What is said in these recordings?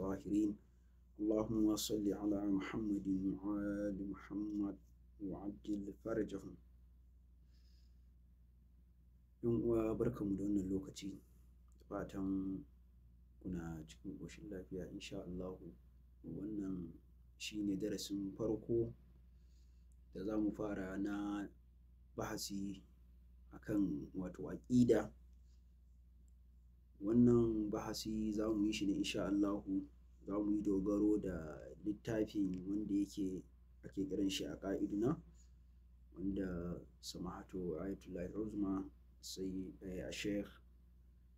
الطاهرين. اللهم صل على محمد وآل محمد وعجل فرجهم. Yan uwa, barkanmu da wannan lokaci, fatan kuna cikin ƙoshin lafiya insha Allahu. Wannan shine darasin farko da za mu fara na bahasi akan wato aƙida. Wannan bahasi za mu yi shi ne insha Allahu, za mu yi dogaro da littafin wanda yake ake kiran shi a ƙa'iduna, wanda Samahatu Ayatullahi Uzma sai a Sheikh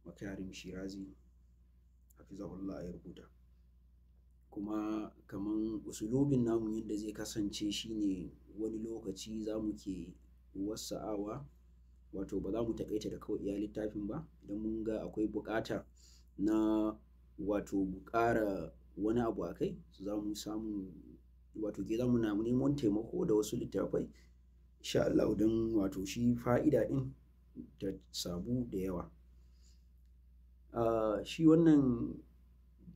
Makarim Shirazi hafizahullah ya rubuta. Kuma kaman usulubin namu yadda zai kasance shine, wani lokaci za mu ke wasa'awa, wato ba za mu taƙaita da kawai iya littafin ba. Idan mun ga akwai buƙata na wato mu ƙara wani abu a kai, za mu samu wato ke za mu na neman taimako da wasu littafai insha Allah, don wato shi fa'ida ɗin ta samu da yawa. Shi wannan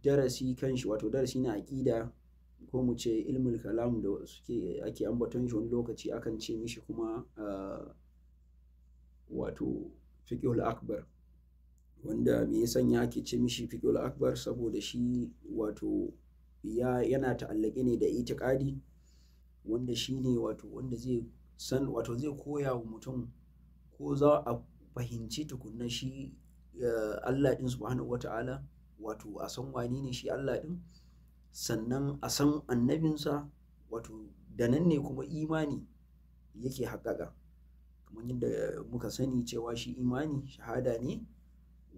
darasi kanshi, wato darasi na aƙida, ko mu ce ilmul kalam da suke ake ambaton shi, wani lokaci akan ce mishi kuma wato fiqhul akbar. Wanda me ya sanya ake ce mishi fiqhul akbar? Saboda shi wato yana ta'allake ne da itiqadi, wanda shi ne wato wanda zai san, wato zai koya wa mutum ko za a fahimci tukunna shi Allah ɗin subhanahu wata'ala, wato a san wane ne shi Allah ɗin, sannan a san annabinsa, wato da nan ne kuma imani yake haƙaƙa. Kamar yadda muka sani cewa shi imani shahada ne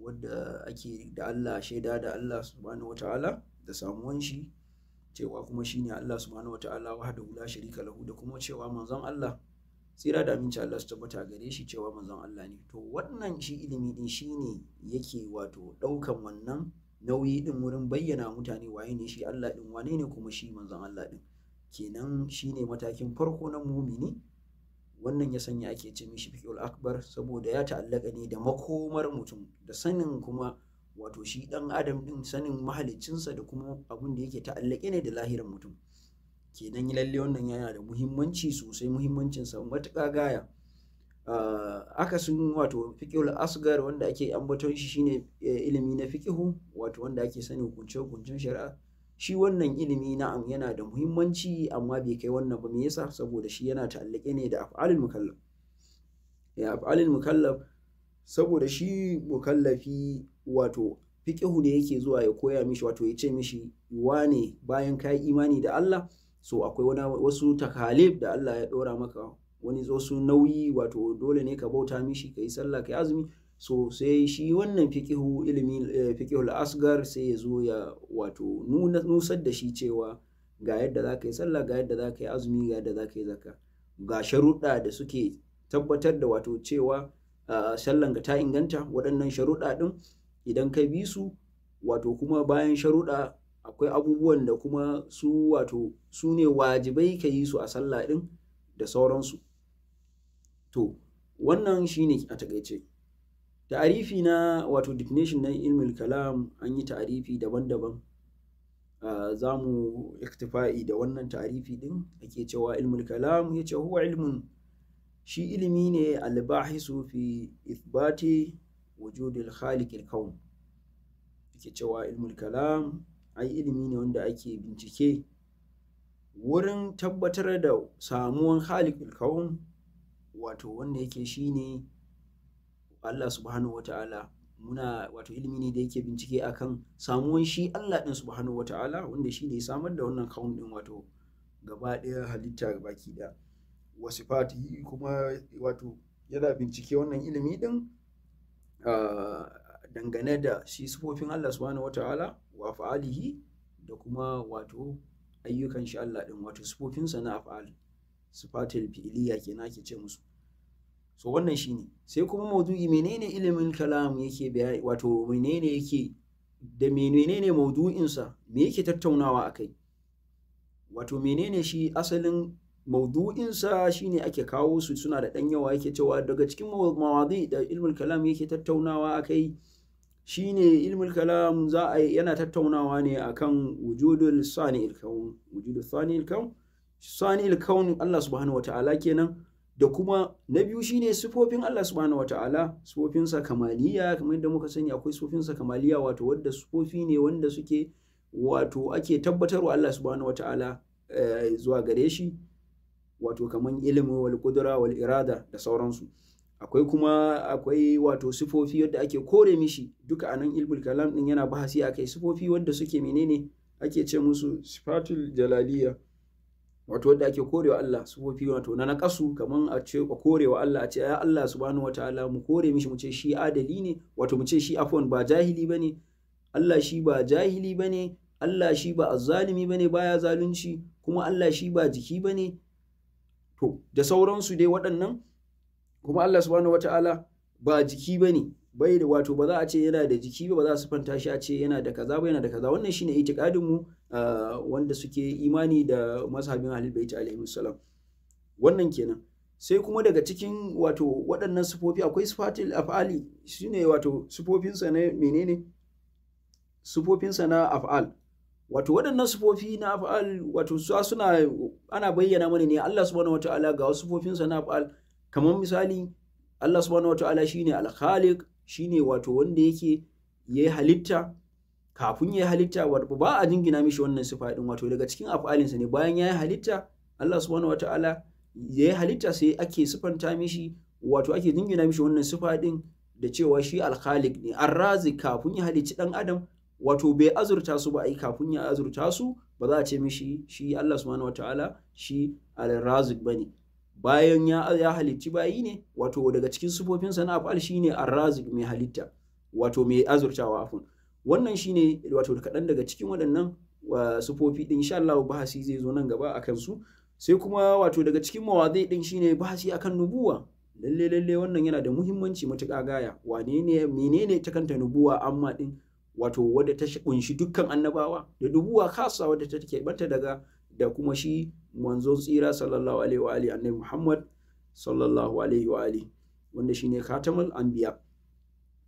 wadda ake da Allah, shaida da Allah subhanahu wata'ala da samuwan shi, cewa kuma shi ne Allah subhanahu wata'ala wahdahu la sharika lahu, da kuma cewa manzon Allah tsira da aminci Allah su tabbata gare shi cewa manzon Allah ne. To wannan shi ilimi din shine yake wato ɗaukan wannan nauyi din wurin bayyana mutane waye ne shi Allah din, wane ne kuma shi manzon Allah din. Kenan shine matakin farko na mumini. Wannan ya sanya ake ce mishi fiqhul akbar, saboda ya ta'allaka ne da makomar mutum, da sanin kuma wato shi dan adam din, sanin mahaliccinsa da kuma abin da yake ta'allake ne da lahiran mutum. Kenan lalle wannan yana da muhimmanci sosai, muhimmancinsa matuƙa gaya. Akasin wato fiqhul asgar wanda ake ambaton shi, shine ilimi na fiqhu, wato wanda ake sani hukunce hukuncen shari'a. Shi wannan ilimi, na'am, yana da muhimmanci, amma bai kai wannan ba. Me yasa? Saboda shi yana ta'allake ne da af'alul mukallaf, ya af'alul mukallaf. Saboda shi mukallafi, wato fiqhu ne yake zuwa ya koya mishi, wato ya ce mishi wane, bayan ka yi imani da Allah, so akwai wani wasu takalif da Allah ya ɗora maka, wani wasu nauyi, wato dole ne ka bauta mishi, ka yi sallah, ka yi azumi. So sai shi wannan fiqihu, ilimi fiqihul asgar, sai ya zo ya wato nusar da shi cewa ga yadda za ka yi sallah, ga yadda za ka yi azumi, ga yadda za ka yi zakka, ga sharuɗa da suke tabbatar da wato cewa sallan ka ta inganta. Waɗannan sharuɗa ɗin idan ka bi su, wato kuma bayan sharuɗa akwai abubuwan da kuma su wato su ne wajibai ka yi su a sallah ɗin da sauransu. To wannan shine a takaice ta'arifi na wato definition na ilmul kalam. An yi ta'arifi daban-daban, za mu iktifa'i da wannan ta'arifi din. Ake cewa ilmul kalam, ya ce huwa ilmun, shi ilimi ne, albahisu fi ithbati wujudil khaliqil kaun. Yake cewa ilmul kalam ai ilimi ne wanda ake bincike wurin tabbatar da samuwan khaliqil kaun, wato wanda yake shine Allah subhanahu wata'ala. Muna wato ilimi ne da yake bincike akan samuwan shi Allah din subhanahu wata'ala, wanda shi ne ya samar da wannan kaun din, wato gaba ɗaya halitta baki ɗaya, wa sifatihi. Kuma wato yana bincike wannan ilimi din dangane da shi sifofin Allah subhanahu wata'ala, wa af'alihi, da kuma wato ayyukan shi Allah din, wato sifofinsa na af'al, sifatul fi'liya kenan ake ce musu. So wannan shine. Sai kuma maudu'i, menene ilimin kalam yake bayani, wato menene yake da menene maudu'in sa, me yake tattaunawa akai, wato menene shi asalin maudu'in sa, shine ake kawo su, suna da dan yawa. Yake cewa daga cikin mawadi da ilmul kalam yake tattaunawa akai Shine ilmul kalam za a yana tattaunawa ne akan wujudul sani'il kaun, wujudul sani'il kaun, sani'il kaun Allah subhanahu wata'ala kenan. Da kuma na biyu shine sifofin Allah subhanahu wata'ala, sifofinsa kamaliya, kamar yadda muka sani akwai sifofinsa kamaliya, wato wadda sifofi ne wanda suke wato ake tabbatarwa Allah subhanahu wata'ala zuwa gare shi, wato kamar ilimi wal qudra wal irada da sauransu. Akwai kuma akwai wato sifofi wadda ake kore mishi duka anan ilmul kalam din yana bahasi akai sifofi wadda suke menene ake ce musu sifatul jalaliya, wato wadda ake korewa Allah sifofi wato na naqasu, kaman a ce a korewa Allah, a ce ya Allah subhanahu wataala mu kore mishi mu ce shi adali ne, wato mu ce shi afwan ba jahili bane, Allah shi ba jahili bane, Allah shi ba azzalimi bane, baya zalunci, kuma Allah shi ba jiki bane, to da sauransu dai waɗannan. Kuma Allah subhanahu wataala ba jiki bane, bai da wato ba za a ce yana da jiki ba, ba za a sifanta shi a ce yana da kaza ba, yana da kaza. Wannan shine itikadin mu wanda suke imani da mazhabin Ahlul Bait alaihi salam. Wannan kenan. Sai kuma daga cikin wato waɗannan sifofi akwai sifatul af'ali, shine wato sifofinsa na menene, sifofinsa na af'al. Wato waɗannan sifofi na af'al wato suna ana bayyana mana ne Allah subhanahu wataala ga wasu sifofinsa na af'al. Kamar misali Allah subhanahu wataala shine al-khaliq, shine wato wanda yake yayi halitta. Kafin yayi halitta wato ba a jingina mishi wannan sifa din, wato daga cikin af'alinsa ne. Bayan yayi halitta Allah subhanahu wataala yayi halitta sai ake sifanta mishi, wato ake jingina mishi wannan sifa din da cewa shi al-khaliq ne. Ar-razik, kafin ya halicci dan adam wato bai azurta su ba, ai kafin ya azurta su ba za a ce mishi shi Allah subhanahu wataala shi al-razik bane. Bayan ya halicci bayi ne, wato daga cikin sifofinsa na af'al shine ar-razik, mai halitta, wato mai azurtawa afun. Wannan shine wato kaɗan daga cikin waɗannan sifofi din. Insha Allah bahasi zai zo nan gaba akan su. Sai kuma wato daga cikin mawadai din shine bahasi akan nubuwa. Lalle lalle wannan yana da muhimmanci matuƙa gaya. Wane ne, menene ta kanta nubuwa amma din, wato wadda ta kunshi dukkan annabawa, da nubuwa khassa wadda ta take banta daga da kuma shi manzon tsira sallallahu alaihi wa alihi annabi Muhammad sallallahu alaihi wa alihi, wanda shine khatamul anbiya.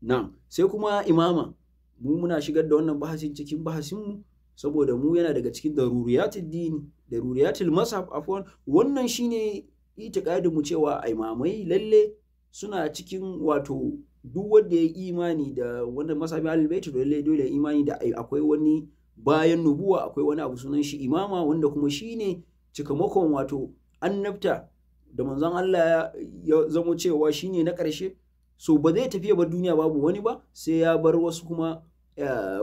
Na'am. Sai kuma imama, mu muna shigar da wannan bahasin cikin bahasin mu saboda mu yana daga cikin daruriyatul dini, daruriyatul mazhab afwan. Wannan shine itiqadin mu cewa imamai lalle suna cikin wato duk wanda ya imani da wannan mazhabin Ahlul Bait lalle dole imani da akwai wani bayan nubuwa, akwai wani abu sunan shi imama, wanda kuma shine cikamakon wato annabta da manzon Allah ya zamo cewa shine na ƙarshe. So ba zai tafi ba duniya babu wani ba, sai ya bar wasu kuma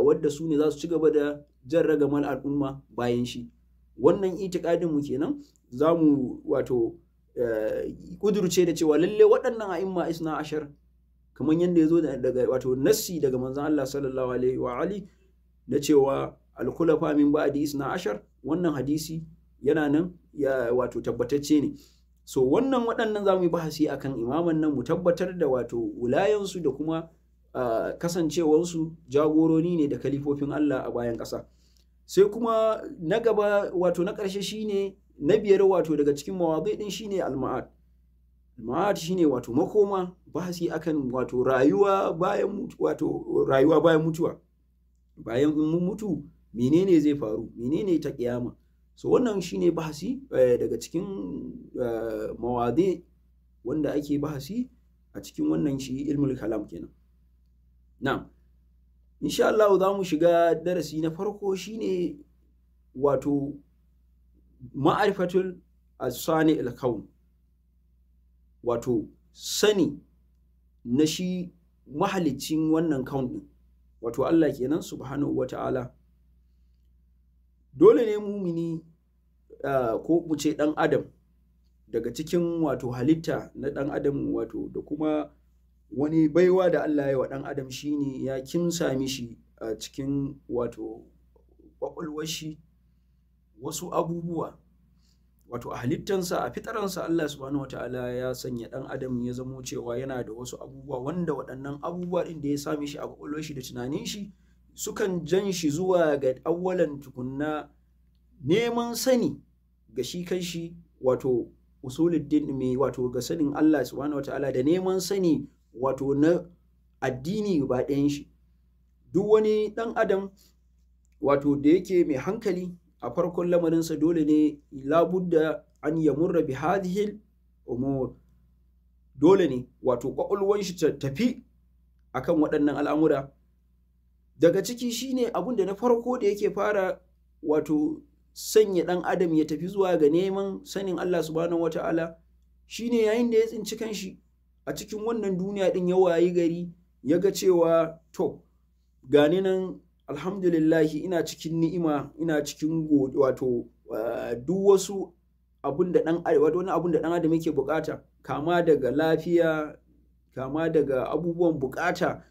wadda su ne za su ci gaba da jan ragamar al'umma bayan shi. Wannan itikadin mu kenan. Za mu wato kudurce da cewa lalle waɗannan a'imma isna ashar kamar yadda ya zo daga wato nassi daga manzon Allah sallallahu alaihi wa ali na cewa al-khulafa min ba'di isna ashar, wannan hadisi yana nan ya wato tabbatacce ne. So wannan waɗannan za mu yi bahasi akan imaman nan, mu tabbatar da wato wulayansu da kuma kasancewansu jagorori ne da kalifofin Allah a bayan ƙasa. Sai kuma na gaba wato na ƙarshe shine na biyar wato daga cikin mawadai din shine al-ma'ad. Al-ma'ad shine wato makoma, bahasi akan wato rayuwa bayan wato rayuwa bayan mutuwa. Bayan in mun mutu menene zai faru, menene ta kiyama. So wannan shine bahasi daga cikin mawadi wanda ake bahasi a cikin wannan shi ilmul kalam kenan. Na'am. Insha Allah za mu shiga darasi na farko shine wato ma'arifatul as-sani al-kaun, wato sani na shi mahalicin wannan kaun din, wato Allah kenan subhanahu wata'ala. Dole ne mumini ko mu ce dan adam daga cikin wato halitta na dan adam wato da kuma wani baiwa da Allah ya wa dan adam shine ya kimsa mishi a cikin wato kwakwalwar shi wasu abubuwa, wato a halittansa a fitaransa Allah subhanahu wataala ya sanya dan adam ya zamo cewa yana da wasu abubuwa wanda waɗannan abubuwa ɗin da ya sa mishi a kwakwalwar shi da tunanin shi sukan jan shi zuwa ga awwalan tukunna neman sani ga shi kanshi wato usuluddin mai wato ga sanin Allah subhanahu wataala da neman sani wato na addini ba ɗayan shi. Duk wani ɗan adam wato da yake mai hankali a farkon lamarinsa dole ne labudda an yamurra bi hadhihi umur, dole ne wato kwakwalwan shi ta tafi akan waɗannan al'amura. Daga ciki shine abun da na farko da yake fara wato sanya ɗan adam ya tafi zuwa ga neman sanin Allah subhanahu wata'ala shine yayin da ya tsinci kanshi a cikin wannan duniya ɗin, ya wayi gari ya ga cewa to gani nan alhamdulillahi ina cikin ni'ima, ina cikin wato duk wasu abun da ɗan wani abun da ɗan adam yake bukata, kama daga lafiya, kama daga abubuwan bukata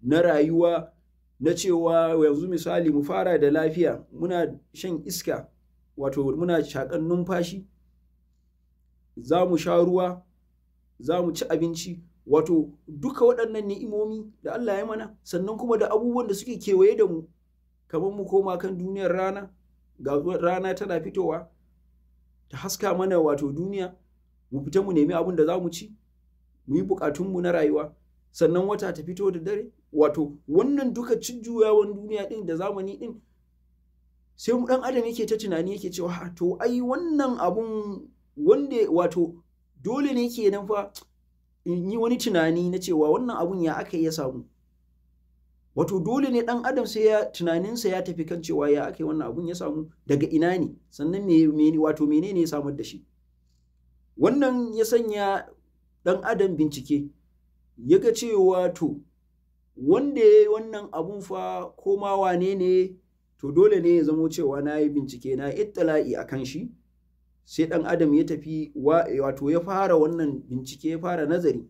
na rayuwa, na cewa yanzu misali mu fara da lafiya, muna shan iska wato muna shakan numfashi, za mu sha ruwa, za mu ci abinci, wato duka waɗannan ni'imomi da Allah ya mana, sannan kuma da abubuwan da suke kewaye da mu, kamar mu koma kan duniyar rana, ga rana tana fitowa ta haska mana wato duniya, mu fita mu nemi abin da za mu ci, mu yi bukatunmu na rayuwa, sannan wata ta fito da dare, wato wannan duka jujjuyawan duniya ɗin da zamani ɗin, sai mu ɗan adam yake ta tunani yake cewa to ai wannan abun wanda wato dole ne kenan fa in yi wani tunani na cewa wannan abun ya aka yi ya samu. Wato dole ne ɗan adam sai ya tunaninsa ya tafi kan cewa ya aka yi wannan abun ya samu, daga ina ne, sannan me wato menene ya samar da shi. Wannan ya sanya ɗan adam bincike ya ga cewa to wanda ya yi wannan abun fa ko ma wane ne, to dole ne ya zamo cewa na yi bincike, na ittila'i a kan shi. Sai ɗan adam ya tafi wato ya fara wannan bincike, ya fara nazari.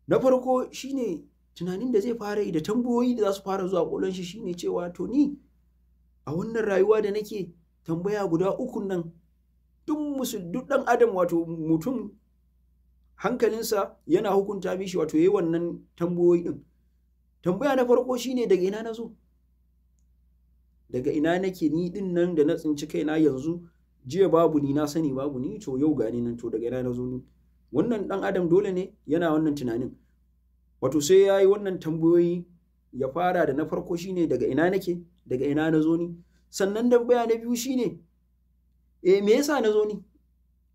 Na farko shine tunanin da zai fara yi da tambayoyi da za su fara zuwa ƙwaƙwalwan shi shine cewa to ni a wannan rayuwa da nake tambaya guda uku nan, duk ɗan adam wato mutum hankalinsa yana hukunta mishi wato yayi wannan tambayoyi ɗin. Tambaya na farko shine daga ina na zo? Daga ina nake ni ɗin nan da na tsinci kaina yanzu? Jiya babu ni, na sani babu ni, to yau gani nan, to daga ina na zo ni? Wannan ɗan adam dole ne yana wannan tunanin. Wato sai ya yi wannan tambayoyi, ya fara da na farko shine daga ina nake, daga ina na zo ni. Sannan tambaya na biyu shine me yasa na zo ni?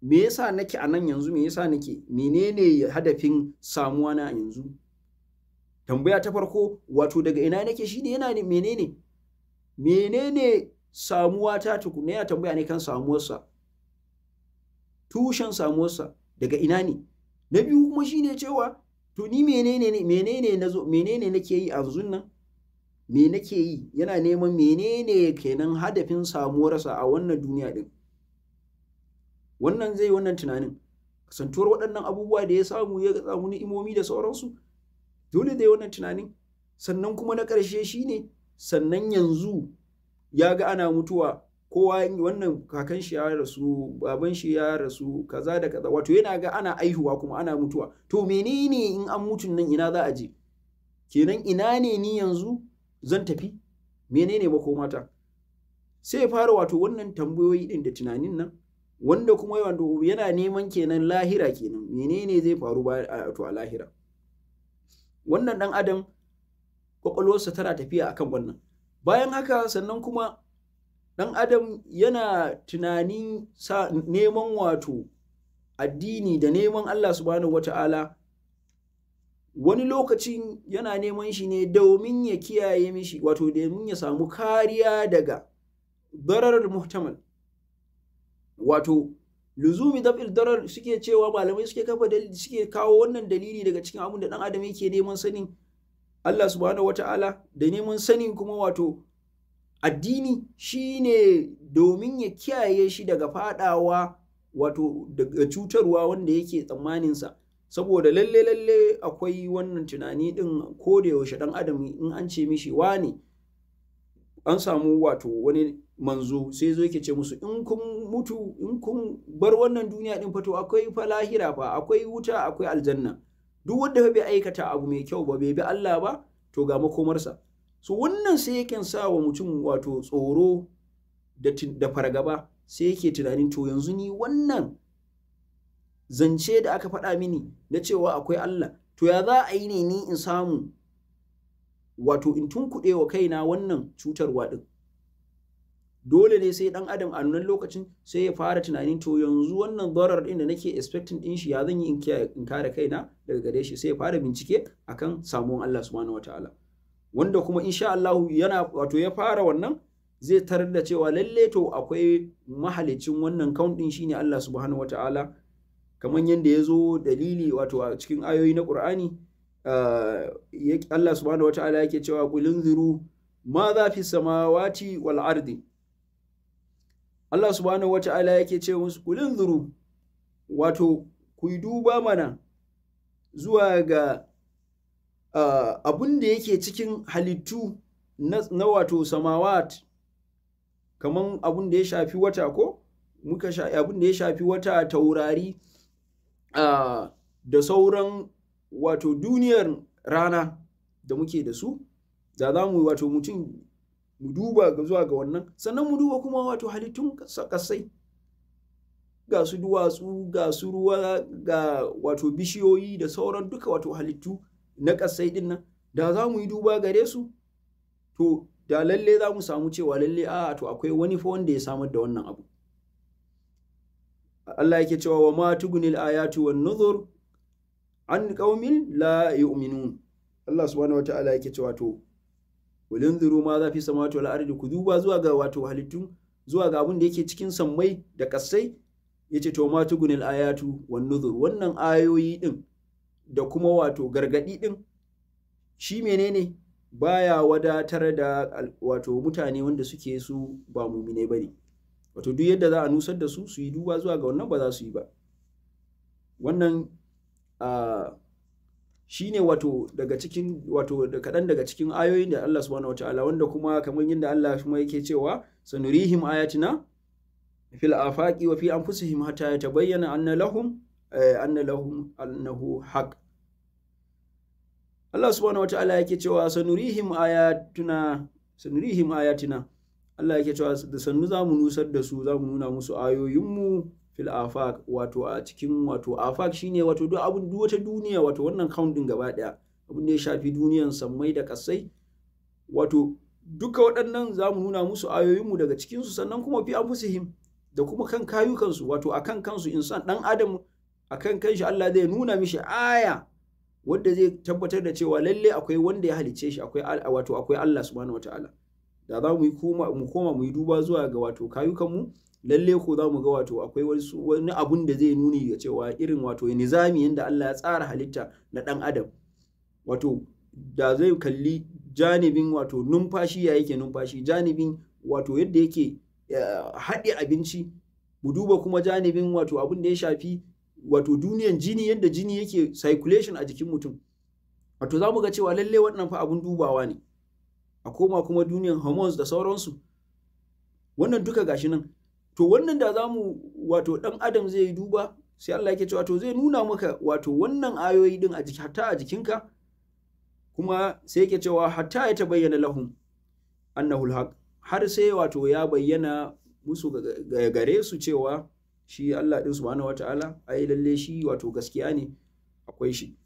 Me yasa nake a nan yanzu? Me yasa nake? Menene hadafin samuwa na yanzu? Tambaya ta farko wato daga ina nake shine yana ne menene? Menene samuwa ta tukuna? Ya tambaya ne kan samuwarsa, tushen samuwarsa daga ina ne. Na biyu kuma shine cewa to ni menene ne, menene nazo, menene nake yi a yanzun nan? Me nake yi? Yana neman menene kenan hadafin samuwarsa a wannan duniya din. Wannan zai wannan tunanin. Kasantuwar waɗannan abubuwa da ya samu, ya samu ni'imomi da sauransu, dole zai wannan tunanin. Sannan kuma na ƙarshe shine sannan yanzu ya ga ana mutuwa, kowa wannan kakan shi ya rasu, baban shi ya rasu, kaza da kaza, wato yana ga ana aihuwa kuma ana mutuwa. To menene in an mutun nan ina za a je? Kenan ina ne ni yanzu zan tafi? Menene makomata? Sai ya fara wato wannan tambayoyi din da tunanin nan, wanda kuma yana neman kenan lahira kenan, menene zai faru ba to a lahira. Wannan ɗan adam kwakwalwarsa tana tafiya akan wannan. Bayan haka sannan kuma ɗan adam yana tunanin neman wato addini da neman Allah subhanahu wata'ala. Wani lokacin yana neman shi ne domin ya kiyaye mishi, wato domin ya samu kariya daga darar muhtamal, wato luzumi daf'il darar. Suke cewa malamai suke kafa suke kawo wannan dalili daga cikin abin da ɗan adam yake neman sanin Allah subhanahu wata'ala da neman sanin kuma wato addini shine domin ya kiyaye shi daga fadawa wato daga cutarwa wanda yake tsammanin sa. Saboda lalle lalle akwai wannan tunani din ko da yaushe dan adam in an ce mishi wane an samu wato wani manzo sai zo yake ce musu in kun mutu, in kun bar wannan duniya din fa to akwai fa lahira fa, akwai wuta, akwai aljanna. Duk wanda fa bai aikata abu mai kyau ba, bai bi Allah ba, to ga makomarsa. So wannan sai yakan sa wa mutum wato tsoro da fargaba, sai yake tunanin to yanzu ni wannan zance da aka faɗa mini na cewa akwai Allah, to ya za a yi ne ni in samu wato in tunkuɗe wa kaina wannan cutarwa ɗin. Dole ne sai ɗan adam a wannan lokacin sai ya fara tunanin to yanzu wannan darar ɗin da nake expecting ɗin shi ya zan yi in kare kaina daga gare shi, sai ya fara bincike akan samuwan Allah subhanahu wataala. Wanda kuma insha Allah yana wato ya fara wannan zai tarar da cewa lalle to akwai mahalicin wannan kaun ɗin shine Allah subhanahu wataala, kamar yadda ya zo dalili wato a cikin ayoyi na Qur'ani. Allah subhanahu wataala yake cewa qul inzuru ma za fi samawati wal ardi. Allah subhanahu wata'ala yake ce musu qul inzuru, wato ku yi duba mana zuwa ga abun da yake cikin halittu na wato samawat, kaman abun da ya shafi wata ko muka abun da ya shafi wata, taurari, da sauran wato duniyar rana da muke da su, da za mu wato mutum mu duba zuwa ga wannan. Sannan mu duba kuma wato halittun kasai, ga su duwatsu, ga su ruwa, ga wato bishiyoyi da sauran duka wato halittu na kasai din nan, da za mu yi duba gare su, to da lalle za mu samu cewa lalle a to akwai wani fa wanda ya samar da wannan abu. Allah yake cewa wa ma tugunil ayatu wan nuzur an qaumin la yu'minun. Allah subhanahu wataala yake cewa to walinzuru ma za fi samawati wal ardi, ku duba zuwa ga wato halittun, zuwa ga abin da yake cikin sammai da kasai. Yace to ma tugunil ayatu wan nuzur, wannan ayoyi din da kuma wato gargadi din shi menene baya wadatar da wato mutane wanda suke su ba mu'minai bane. Wato duk yadda za a nusar da su su yi duba zuwa ga wannan ba za su yi ba. Wannan shine wato daga cikin wato da kaɗan daga cikin ayoyin da Allah subhanahu wataala, wanda kuma kamar yadda Allah kuma yake cewa sanurihim ayatina fil afaqi wa fi anfusihim hatta yatabayyana anna lahum annahu haqq. Allah subhanahu wataala yake cewa sanurihim ayatina. Allah yake cewa da sannu za mu nusar da su, za mu nuna musu ayoyinmu fil afaq, wato a cikin wato afaq shine wato duk abun duk wata duniya, wato wannan count din gaba daya, abun da ya shafi duniyan sammai da kasai, wato duka waɗannan za mu nuna musu ayoyinmu daga cikin su. Sannan kuma fi anfusihim, da kuma kan kayukansu, wato akan kansu insan dan adam akan kanshi Allah zai nuna mishi aya wanda zai tabbatar da cewa lalle akwai wanda ya halicce shi, akwai wato akwai Allah subhanahu wataala. Da za mu yi mu koma mu yi duba zuwa ga wato kayukanmu, lalle ko za mu ga wato akwai wani abun da zai nuni ga cewa irin wato nizami yanda Allah ya tsara halitta na ɗan adam, wato da zai kalli janibin wato numfashi, ya yake numfashi, janibin wato yadda yake haɗe abinci, mu duba kuma janibin wato abun da ya shafi wato duniyan jini, yadda jini yake circulation a jikin mutum, wato za mu ga cewa lalle wannan fa abun dubawa ne. A koma kuma duniyan hormones da sauransu, wannan duka gashi nan. To wannan da za mu wato ɗan adam zai yi duba, sai Allah yake cewa to zai nuna maka wato wannan ayoyi din a jiki, hatta a jikinka. Kuma sai yake cewa hatta ya tabayyana lahum annahu alhaq, har sai wato ya bayyana musu gare su cewa shi Allah din subhanahu wataala ai lalle shi wato gaskiya ne, akwai shi.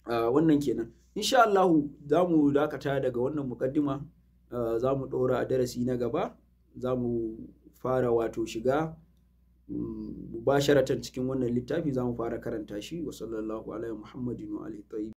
Wannan kenan. Insha Allah za mu dakata daga wannan mukaddima, za mu ɗora a darasi na gaba, za mu fara wato shiga mubasharatan cikin wannan littafi, za mu fara karanta shi. Wa sallallahu ala Muhammadin wa alihi tayyib.